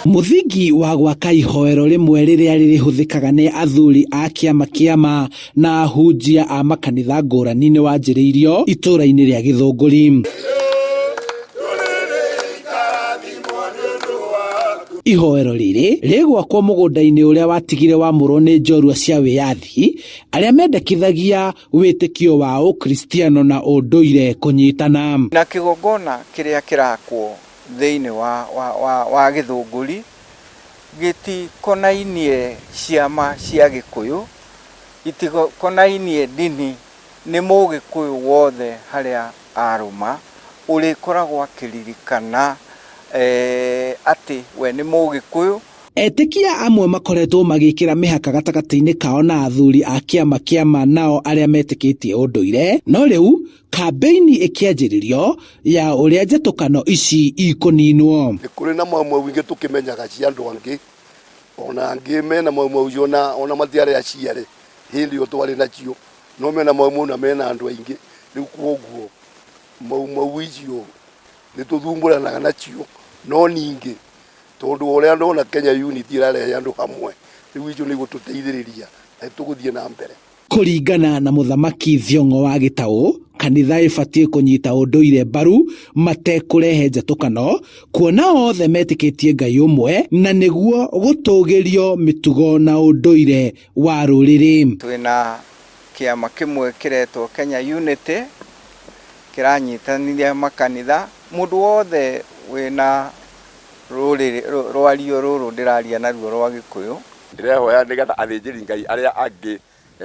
Mũthingi wa gwaka ihoero rĩmwe rĩrĩa rĩrĩhũthĩkaga nĩ athuri a kĩama kĩama na ahunjia a makanitha ngũrani nĩ wanjĩrĩirio itũũra-inĩ rĩa Gĩthũngũri. Ihoero rĩrĩ rĩgwakwo mũgũnda-inĩ ũrĩa watigire wamũrwo nĩ njorua cia wĩyathi arĩa mendekithagia wĩtĩkio wa Ũkristiano na ũndũire kũnyitana. Na kĩgongona kĩrĩa kĩrakwo thĩinĩ wa, wa, wa, wa Gĩthũngũri gĩtikonainie ciama cia Gĩkũyũ, itikonainie ndini, nĩ Mũgĩkũyũ wothe harĩa arũma ũrĩkoragwo akĩririkana eh, atĩ we nĩ Mũgĩkũyũ. Etĩkia amwe makoretwo magĩkĩra mĩhaka gatagatĩ-inĩ kao na athuri a kĩama kĩama nao arĩa metĩkĩtie ũndũire, no rĩu kambĩini ĩkĩanjĩrĩrio ya ũrĩa njatũkano ici ikũninwo. Nĩ kũrĩ na maumau ingĩ tũkĩmenyaga cia andũ angĩ, ona angĩ mena maumau icio ona, ona matiarĩ aciare hĩndĩ ĩyo twarĩ nacio, no mena maumau na mena andũ aingĩ. Rĩu kwoguo maumau icio nĩ tũthumbũranaga nacio, no ningĩ tondũ wa ũrĩa ndona Kenya Unity ĩrarehe andũ hamwe, rĩu icio nĩ igũtũteithĩrĩria na nĩtũgũthiĩ na mbere. Kũringana na Mũthamaki Thiong'o wa Gĩtaũ, kanitha ĩbatiĩ kũnyita ũndũire mbaru matekũrehe njatũkano, kuona othe metĩkĩtie Ngai ũmwe na nĩguo gũtũgĩrio mĩtugo na ũndũire wa rũrĩrĩ. Twĩna kĩama kĩmwe kĩretwo Kenya Unity, kĩranyitanithia makanitha, mũndũ wothe wĩna rũrĩrĩ, rwario rũrũ ndĩraria naruo rwa Gĩkũyũ. Ndĩrehoya nĩgetha athĩnjĩri Ngai arĩa angĩ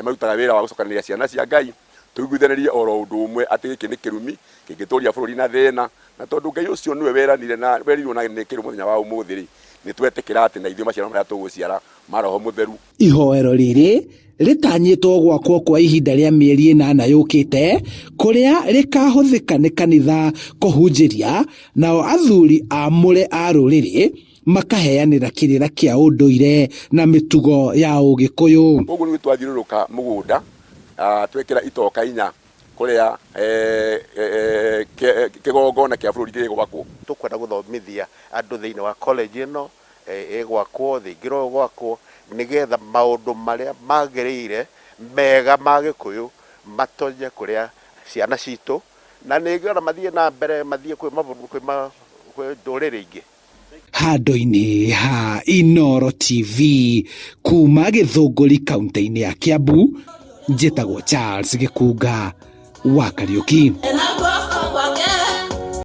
marutaga wĩra wa gũcokanĩrĩria ciana cia Ngai, tũiguithanĩrie oro ũndũ ũmwe atĩ gĩkĩ nĩ kĩrumi kĩngĩtũria bũrũri na thĩna, na tondũ Ngai ũcio nĩwe weranire na werirwo na nĩkĩrwo mũthenya wa ũmũthĩ-rĩ, nĩtwetĩkĩra atĩ na ithuĩ maciaro marĩa tũgũciara ma Roho Mũtheru. Ihoero rĩrĩ rĩtanyĩtwo gwakwo kwa ihinda rĩa mĩeri ĩnana yũkĩte, kũrĩa rĩkahũthĩka nĩ kanitha kũhunjĩria, nao athuri aamũre a rũrĩrĩ makaheanĩra kĩrĩra kĩa ũndũire na mĩtugo ya Ũgĩkũyũ. Koguo nĩ twathiũrũrũka mũgũnda twekĩra itoka inya kũrĩa kĩgongona kĩa bũrũri gĩgwakwo. Tũkwenda gũthomithia andũ thĩinĩ wa college ĩno ĩgwakwo, thingira ũgwakwo, nĩgetha maũndũ marĩa magĩrĩire mega ma Gĩkũyũ matonye kũrĩa ciana citũ, na nĩgetha mathiĩ na mbere mathiĩ kwĩ kwĩ ndũrĩrĩ ingĩ. Handũ-inĩ ha Inooro TV kuma Gĩthũngũri kaunti-inĩ ya Kiambu, njĩtagwo Charles Gĩkunga wa Kariũki.